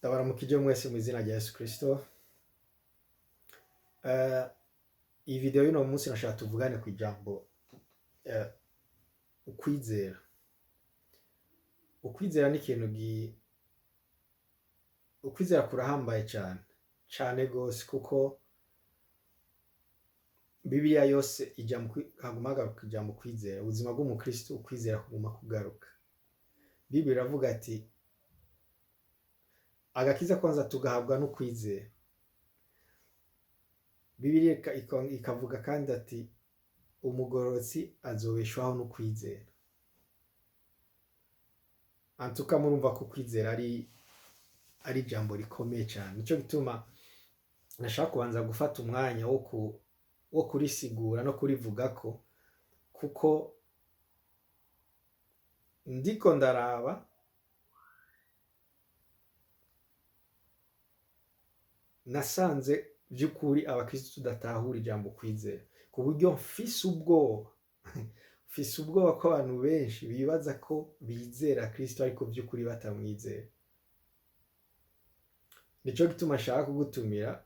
Ndabaramukije mwese mu izina rya Yesu Kristo. Iyi video y'uno munsi nashaka tuvugane ku ijambo ukwizera. Ukwizera ni ikintu ukwizera kurahambaye cane, cane gose, kuko Bibiliya yose ija mu haguma hagaruka ijambo ukwizera. Ubuzima bw'umukristo, ukwizera kuguma kugaruka. Bibiliya iravuga ati agakiza kwanza tugahabwa n'ukwizera. Bibiliya ikavuga kandi ati umugororotsi azobeshwaho n'ukwizera. Antuka murumva ko ukwizera ari ijambo rikomeye cane. Nico gituma nashaka kubanza gufata umwanya wo kurisigura no kurivugako, kuko ndiko ndaraba nasanze vy'ukuri abakristo tudatahura ijambo kwizera, ku buryo mfise ubwoba ko abantu benshi bibaza ko bizera Kristo ariko vy'ukuri batamwizera. Nico gituma nshaka kugutumira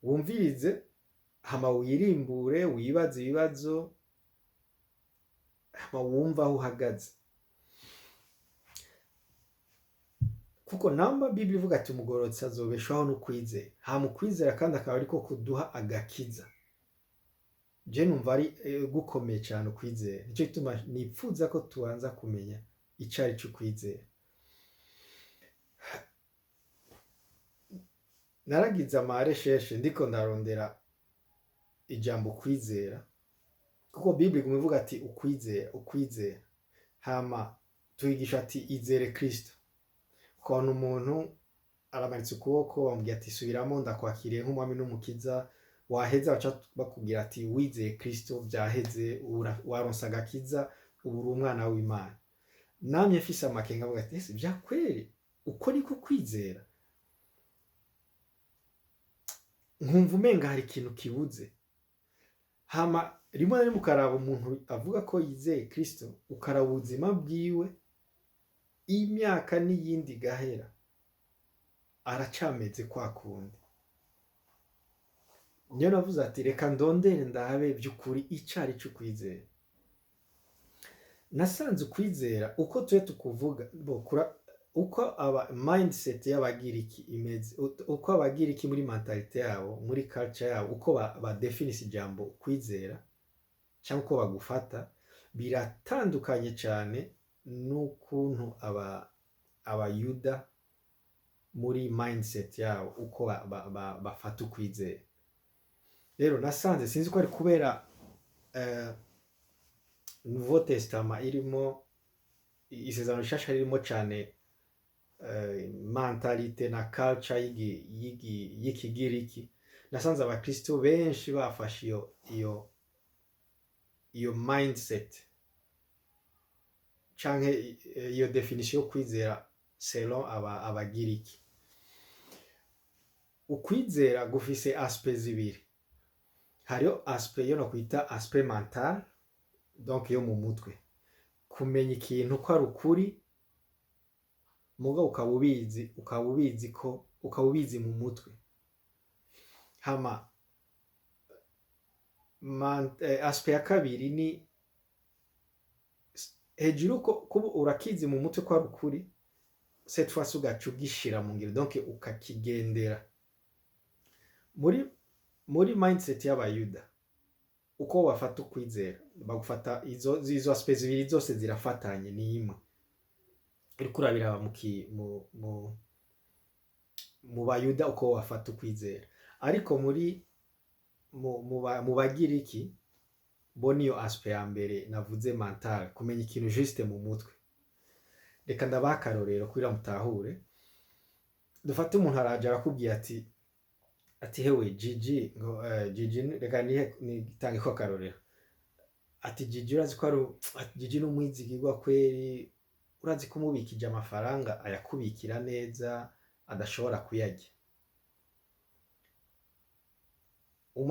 wumvirize, hama wirimbure, wibaze ibibazo, hama wumve aho uhagaze. Kuko namba Bibiliya ivuga ati umugororotsi azobeshwaho n'ukwizera, hama ukwizera kandi akaba ariko kuduha agakiza. Je numva ari gukomeye cane ukwizera. Nico gituma nipfuza ko tubanza kumenya ico ari co ukwizera. Naragize ama recherche ndiko ndarondera ijambo ukwizera, kuko Bibiliya iguma ivuga ati ukwizera, ukwizera. Hama tuyigisha ati izere Kristo. Ukabona umuntu aramanitse ukuboko bamubwira ati subiramo ndakwakiriye nk'umwami n'umukiza, waheza baca bakubwira ati wizeye Kristo vyaheze, waronse agakiza, ubu uri umwana w'Imana. Namye mfise amakenga avuga ati ese vyakweri uko niko kwizera? Nkumva umenga hari ikintu kibuze. Hama rimwe na rimwe ukaraba umuntu avuga ko yizeye Kristo, ukaraba ubuzima bwiwe, imyaka n'iyindi igahera, aracameze kwa kundi. Niyo navuze ati reka ndondere ndabe vy'ukuri ico ari co ukwizera. Nasanze ukwizera uko tuye tukuvuga, uko aba mindset y'abagiriki imeze, uko abagiriki muri mentalite yabo, muri culture yabo, uko badefinisa ijambo ukwizera cyangwa uko bagufata biratandukanye cyane n'ukuntu abayuda muri mindset yabo uko bafata ukwizera. Rero nasanze sinzi ko ari kubera Nouveau Testament irimo isezerano rishasha ririmo cyane mentalite na culture y'ikigiriki, nasanze abakristo benshi bafashe iyo mindset canke iyo definition yo kwizera selon abagiriki. Ukwizera gufise aspect zibiri. Hariho aspect yo nokwita aspect mental, donc yo mu mutwe, kumenya ikintu ko ari ukuri, mugabo ukaba ubizi ko, ukaba ubizi mu mutwe. Hama aspect ya kabiri ni hejuru ko kuba urakizi mu mutwe ko ari ukuri, cette fois ugaca ugishira mu ngiro, donc ukakigendera. Muri mindset y'abayuda uko bafata ukwizera, bagufata izo aspect zibiri zose zirafatanye, ni imwe. Uriko urabiraba mu bayuda uko bafata ukwizera, ariko mu bagiriki bo niyo aspect ya mbere navuze mental, kumenya ikintu juste mu mutwe. Reka ndabaha akarorero kugira mutahure. Dufate umuntu araje arakubwiye ati hewe Gigi, ngo Gigi, reka nitange ko akarorero. Ati Gigi urazi ko ari, ati Gigi ni umwizigirwa kweri, urazi ko umubikije amafaranga ayakubikira neza adashobora kuyarya.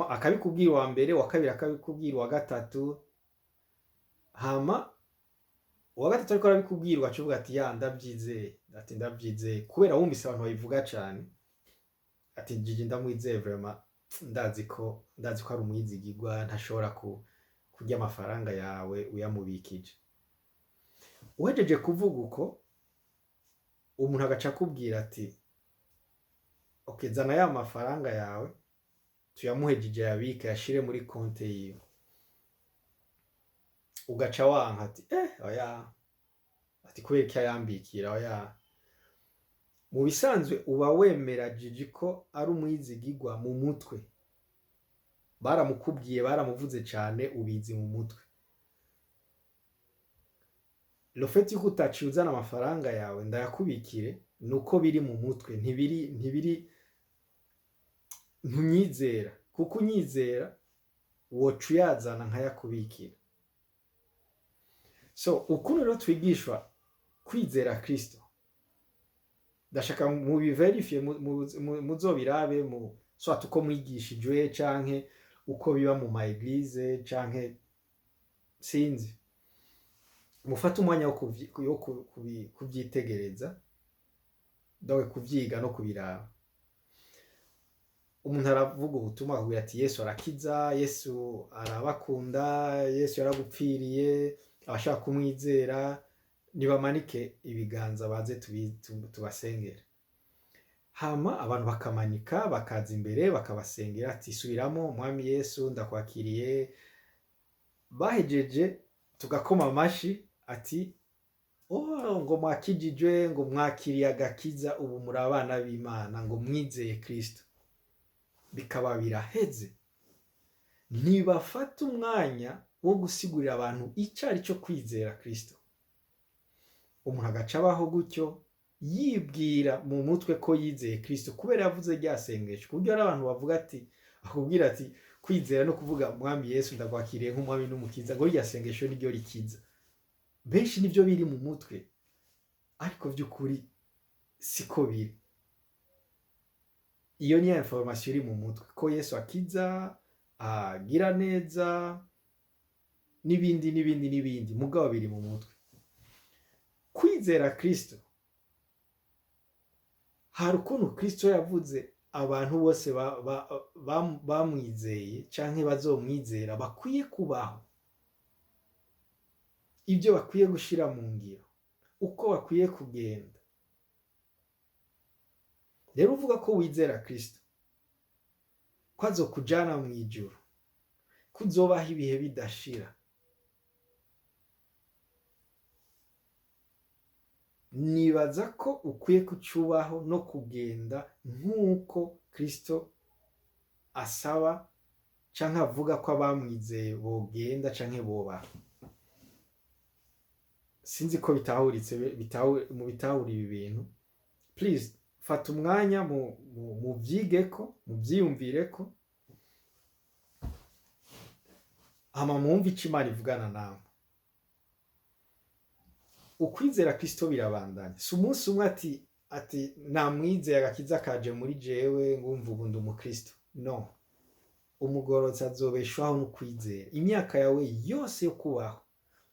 Akabikubwira uwa mbere, uwa kabiri akabikubwira uwa gatatu, hama Uwa gatatu ariko arabikubwira, ugaca uvuga ati: "Ya, ndabyizeye." Ati: "Ndabyizeye," kubera wumvise abantu babivuga cane, ati: "Jiji ndamwizeye vraiment, ndazi ko ari umwizigirwa, ntashobora kurya amafaranga yawe uyamubikije." Uhejeje kuvuga uko, umuntu agaca akubwira ati: "Okay, zana ya mafaranga yawe tuyamuhe Jiji ayabike, ayashire muri konte yiwe." Ugaca wanka ati: "Eh, oya." Ati: "Kubera iki ayambikira? Oya." Mu bisanzwe uba wemera Jiji ko ari umwizigirwa mu mutwe, baramukubwiye, baramuvuze cane, ubizi mu mutwe. Le fait yuko utaciye uzana amafaranga yawe ndayakubikire, nuko biri mu mutwe, ntibiri, ntunyizera, kuko unyizera woca uyazana nkayakubikira. So ukuntu rero twigishwa kwizera Kristo, ndashaka mubiverifiye, muzobirabe mu soit uko mwigishijwe canke uko biba mu ma église, canke sinzi, mufate umwanya wo kuvyitegereza, donc kuvyiga no kubiraba. Umuntu aravuga ubutumwa, akubwira ati: "Yesu arakiza, Yesu arabakunda, Yesu yaragupfiriye, abashaka kumwizera nibamanike ibiganza baze tubasengere." Hama abantu bakamanika, bakaza imbere, bakabasengera, ati: "Subiramo, Mwami Yesu ndakwakiriye." Bahejeje tugakoma amashi, ati: "Oh," ngo "mwakijijwe," ngo "mwakiriye agakiza, ubu muri abana b'Imana," ngo "mwizeye Kristo." Bikaba biraheze. Ntibafata umwanya wo gusigurira abantu icyo ari cyo kwizera Kristo. Umuntu agaca abaho gutyo, yibwira mu mutwe ko yizeye Kristo kubera yavuze rya sengesho, ku buryo hari abantu bavuga ati, akubwira ati: "Kwizera no kuvuga Mwami Yesu ndakwakiriye nk'umwami n'umukiza," ngo rya sengesho niryo rikiza. Benshi nibyo biri mu mutwe, ariko by'ukuri siko biri. Iyo niyo information iri mu mutwe, ko Yesu akiza, agira neza, n'ibindi n'ibindi n'ibindi, mugabo biri mu mutwe. Kwizera Kristo, hari ukuntu Kristo yavuze abantu bose bamwizeye canke bazomwizera bakwiye kubaho, ibyo bakwiye gushira mu ngiro, uko bakwiye kugenda. Rero uvuga ko wizera Kristo, ko azokujana mu ijuru, ko uzobaho ibihe bidashira, nibaza ko ukwiye kucubaho no kugenda nk'uko Kristo asaba canke avuga ko abamwizeye bogenda canke bobaho. Sinzi ko bitahuritse, mu bitahura ibi bintu. Please fata umwanya muvyigeko, muvyiyumvireko, hama mwumve ico Imana ivugana namwe. Ukwizera Kristo birabandanya, si umunsi umwe ati namwizeye, agakiza kaje muri jewe, ngumva ubu ndi umukristo. No, umugororotsi azobeshwaho no kwizera. Imyaka yawe yose yo kubaho,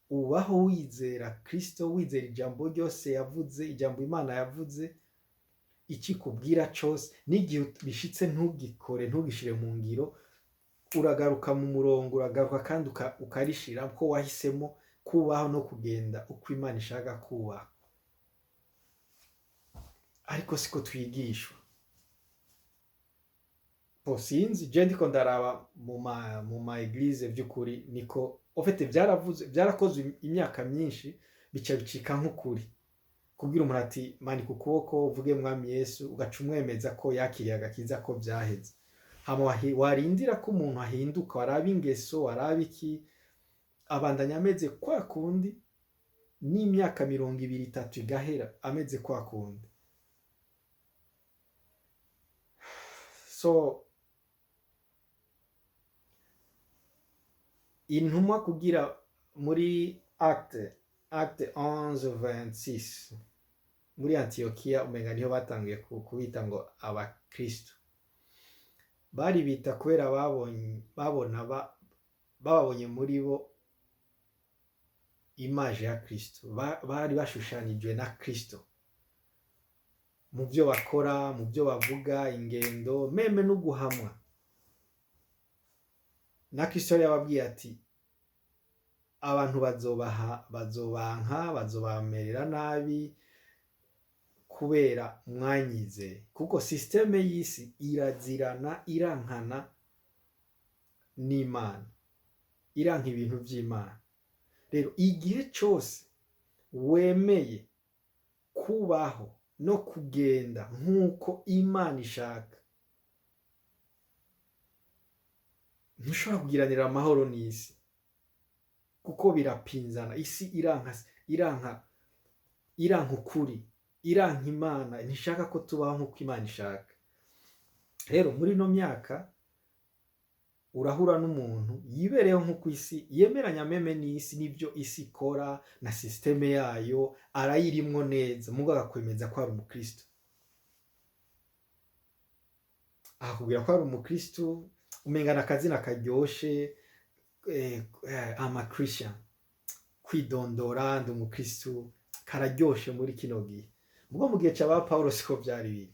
ubaho wizera Kristo, wizera ijambo ryose yavuze, ijambo Imana yavuze, ikikubwira cose, n'igihe bishitse ntugikore, ntugishire mu ngiro, uragaruka mu murongo, uragaruka kandi ukarishira ko wahisemo kubaho no kugenda uko Imana ishaka kubaho. Ariko siko twigishwa. Po sinzi, je ndiko ndaraba mu ma église, vy'ukuri niko au fait vyaravuze, vyarakozwe imyaka myinshi, bica bicika nk'ukuri, kubwira umuntu ati: "Manika ukuboko uvuge Mwami Yesu," ugaca umwemeza ko yakiriye agakiza, ko vyaheze. Hama warindira ko umuntu ahinduka, waraba ingeso, waraba iki, abandanya ameze kwa kundi, n'imyaka 20, 30 igahera ameze kwa kundi. So intumwa kugira muri Acte 11:26 muri Antiokia, umenga niho batangiye kubita ngo abakristo. Bari bita kubera babonye, babona bababonye muri bo. Image ya Kristo, bari bashushanijwe na Kristo mu byo bakora, mu byo bavuga, ingendo, même no guhamwa na Kristo. Yari yababwiye ati abantu bazobaha, bazobanka, bazobamerera nabi kubera mwanyizeye, kuko système y'isi irazirana, irankana n'Imana, iranka ibintu by'Imana. Rero igihe cyose wemeye kubaho no kugenda nk'uko Imana ishaka, ntushobora kugiranira amahoro n'isi, kuko birapinzana. Isi iranka, iranka, iranka ukuri, iranka Imana, ntishaka ko tubaho nk'uko Imana ishaka. Rero muri ino myaka urahura n'umuntu yibereyeho nk'uko isi yemeranya, même n'isi, n'ibyo isi ikora na système yayo, arayirimwo neza, mugo agakwemeza ko ari umukristo, akakubwira ko ari umukristo, umenga ni akazina karyoshe, "I'm a Christian", kwidondora ndi umukristo kararyoshe muri kino gihe. Ubwo mu gihe c'aba Paulo siko vyari biri,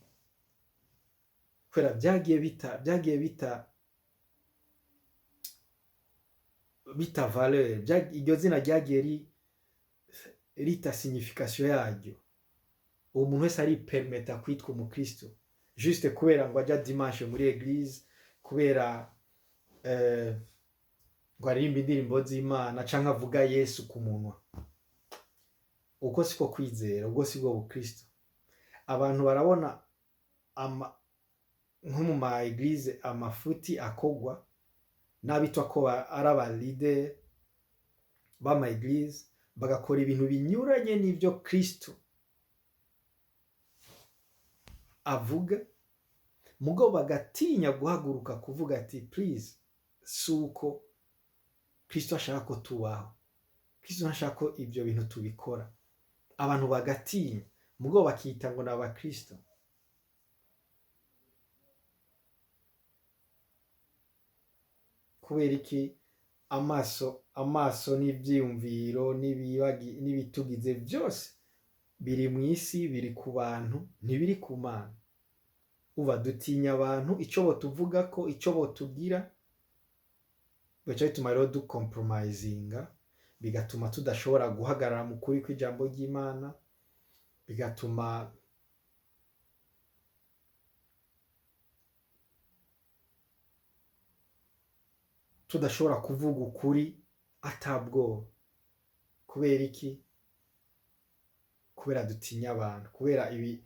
kubera byagiye bita valeur, iryo zina ryagiye rita signification yaryo. Uwo muntu wese aripermeta kwitwa umukristo juste kubera ngo ajya dimanche muri église, kubera ngo aririmbe indirimbo z'Imana canke avuga Yesu ku munwa. Uko siko kwizera, ubwo sibwo bukristo. Abantu barabona nko mu ma église amafuti akogwa n'abitwa ko ari aba leader b'ama église, bagakora ibintu binyuranye n'ibyo Kristo avuga, mugo bagatinya guhaguruka kuvuga ati "Please, si uko Kristo ashaka ko tubaho, Kristo ntashaka ko ibyo bintu tubikora." Abantu bagatinya, mugo bakita ngo ni abakristo. Kubera iki? Amaso n'ivyiyumviro n'ibitugize byose biri mu isi, biri ku bantu, ntibiri ku Mana. Uva dutinya abantu, icyo botuvuga, ko icyo botubwira, bigaca bituma rero ducompromisinga, bigatuma tudashobora guhagarara mu kuri kw'ijambo ry'Imana, bigatuma tudashobora kuvuga ukuri atabwoba. Kubera iki? Kubera dutinya abantu, kubera ibi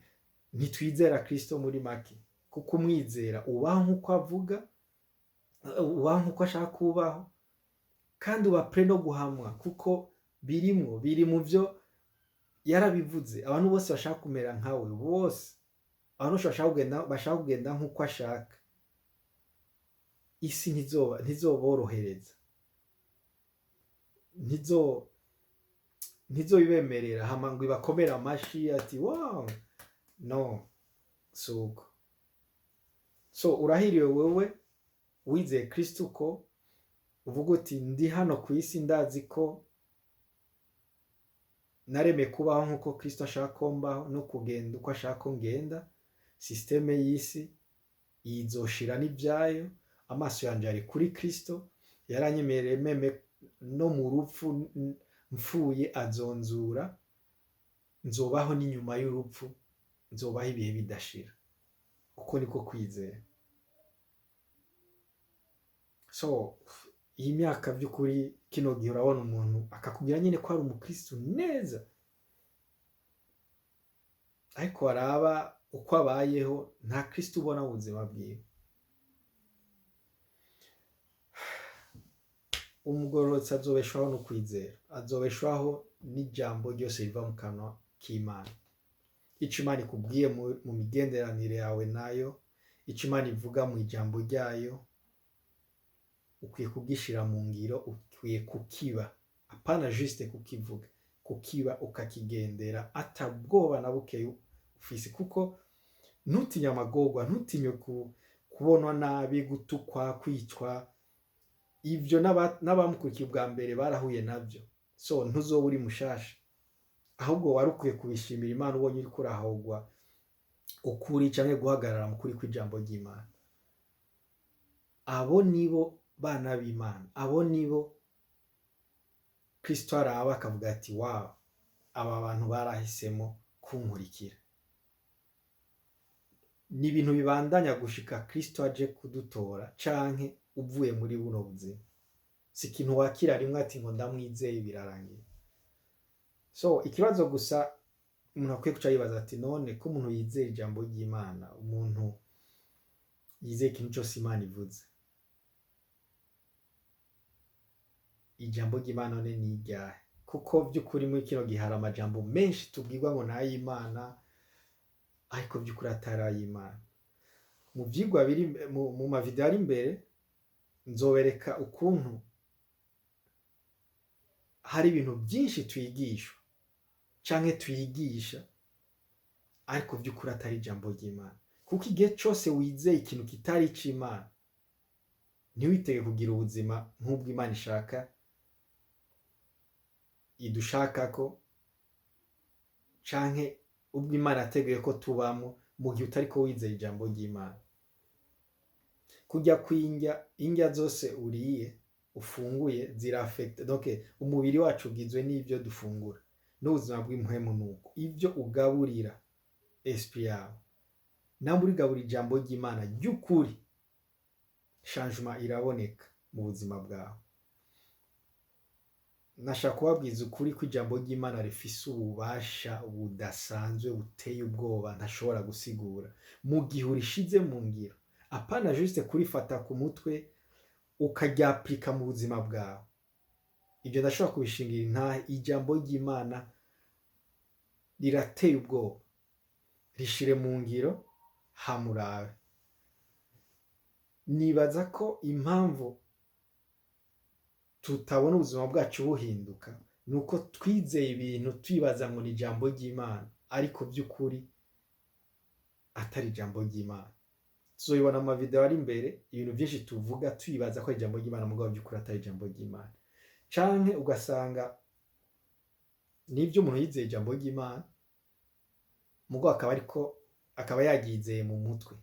ntitwizera Kristo muri make. Kuko umwizera ubaho nk'uko avuga, ubaho nk'uko ashaka kubaho, kandi uba prêt no guhamwa, kuko birimwo, biri mu byo yarabivuze. Abantu bose bashaka kumera nkawe, bose, abantu bose bashaka kugenda nk'uko ashaka, isi ntizoborohereza, ntizobibemerera hama ngo ibakomere amashi ati "Wow." No suko. So urahiriwe wewe wizeye Kristo, ko uvuga uti ndi hano ku isi, ndazi ko naremeye kubaho nk'uko Kristo ashaka ko mbaho no kugenda uko ashaka ko ngenda. Système y'isi izoshira n'ibyayo, amaso yanje ari kuri Kristo. Yaranyemereye même no mu rupfu, mfuye azonzura, nzobaho n'inyuma y'urupfu, nzobaho ibihe bidashira. Uko niko kwizera. So iyi myaka by'ukuri, kino gihe urabona umuntu akakubwira nyine ko ari umukristo neza, ariko waraba uko abayeho, nta Kristo ubona mu buzima bwiwe. Umugororotsi azobeshwaho no kwizera, azobeshwaho n'ijambo ryose riva mu kanwa k'Imana. Ico Imana ikubwiye mu migenderanire yawe nayo, ico Imana ivuga mu ijambo ryayo, ukwiye kugishira mu ngiro, ukwiye kukiba, apana juste kukivuga, kukiba ukakigendera atabwoba na bukeyi ufise. Kuko ntutinye amagorwa, ntutinye kubonwa nabi, gutukwa, kwicwa. Ivyo n'abamukurikiye ubwa mbere barahuye navyo. So ntuzoba uri mushasha, ahubwo wari ukwiye kubishimira Imana ubonye uriko urahogwa ukuri canke guhagarara mu kuri kw'ijambo ry'Imana. Abo nibo bana b'Imana, abo nibo Kristo araba akavuga ati: "Wow, aba bantu barahisemo kunkurikira." Ni ibintu bibandanya gushika Kristo aje kudutora canke uvuye muri buno buzima. Si ikintu wakira rimwe ati ngo ndamwizeye, birarangiye. So ikibazo gusa umuntu akwiye kuca yibaza ati: none ko umuntu yizeye ijambo ry'Imana, umuntu yizeye ikintu cose Imana ivuze, ijambo ry'Imana none ni iryahe? Kuko vy'ukuri muri kino gihe hari amajambo menshi tubwirwa ngo ni ay'Imana, ariko vy'ukuri atari ay'Imana. Mu vyigwa biri mu mavideo ari imbere, nzobereka ukuntu hari ibintu vyinshi twigishwa canke twigisha, ariko vy'ukuri atari ijambo ry'Imana. Kuko igihe cose wizeye ikintu kitari ic'Imana, ntiwitege kugira ubuzima nk'ubwo Imana ishaka, idushakako, canke ubwo Imana yateguye ko tubamwo, mu gihe utariko wizeye ijambo ry'Imana. Kurya kw'indya, indya zose uriye, ufunguye, zirafekta. Donc umubiri wacu ugizwe n'ivyo dufungura, n'ubuzima bw'impwemu nuko. Ivyo ugaburira esprit yawe, namba urigaburira ijambo ry'Imana ry'ukuri, changement iraboneka mu buzima bwawe. Nashaka kubabwiza ukuri ko ijambo ry'Imana rifise ububasha budasanzwe, buteye ubwoba, ntashobora gusigura, mu gihe urishize mu ngiro, apana juste kurifata ku mutwe, ukaryaplika mu buzima bwawe. Ibyo ndashobora kubishingira intahe. Ijambo ry'Imana rirateye ubwoba, rishire mu ngiro hamurabe. Nibaza ko impamvu tutabona ubuzima bwacu buhinduka ni uko twizeye ibintu twibaza ngo ni ijambo ry'Imana, ariko by'ukuri atari ijambo ry'Imana. Tuzobibona mu mavideo ari imbere, ibintu byinshi tuvuga twibaza ko ari ijambo ry'Imana, mugabo by'ukuri atari ijambo ry'Imana. Canke ugasanga nibyo, umuntu yizeye ijambo ry'Imana, mugabo akaba ariko akaba yaryizeye mu mutwe,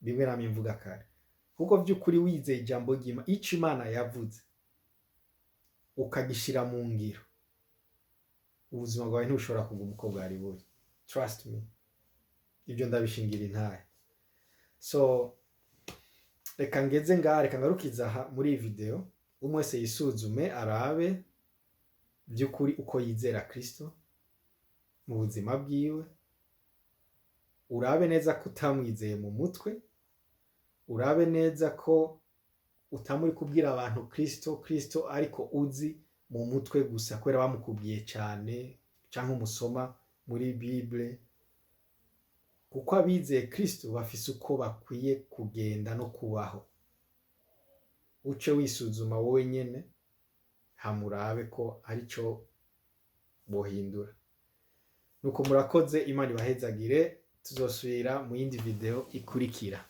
bimwe namye mvuga kare. Kuko by'ukuri wizeye ijambo ry'Imana, ico Imana yavuze ukagishira mu ngiro, ubuzima bwawe ntibushobora kuguma uko bwari buri. Trust me, ibyo ndabishingira intahe. So reka ngeze ngaha, reka ngarukiza aha muri iyi video. Umwe wese yisuzume, arabe by'ukuri uko yizera Kristo mu buzima bwiwe. Urabe neza ko utamwizeye mu mutwe, urabe neza ko utamuri kubwira abantu Kristo, Kristo, ariko uzi mu mutwe gusa kubera bamukubwiye cyane cyangwa umusoma muri Bible. Kuko abizeye Kristo bafise uko bakwiye kugenda no kubaho. Uce wisuzuma wowe nyene, hamurabe ko arico bohindura. Nuko murakoze, Imana ibahezagire, tuzosubira mu yindi video ikurikira.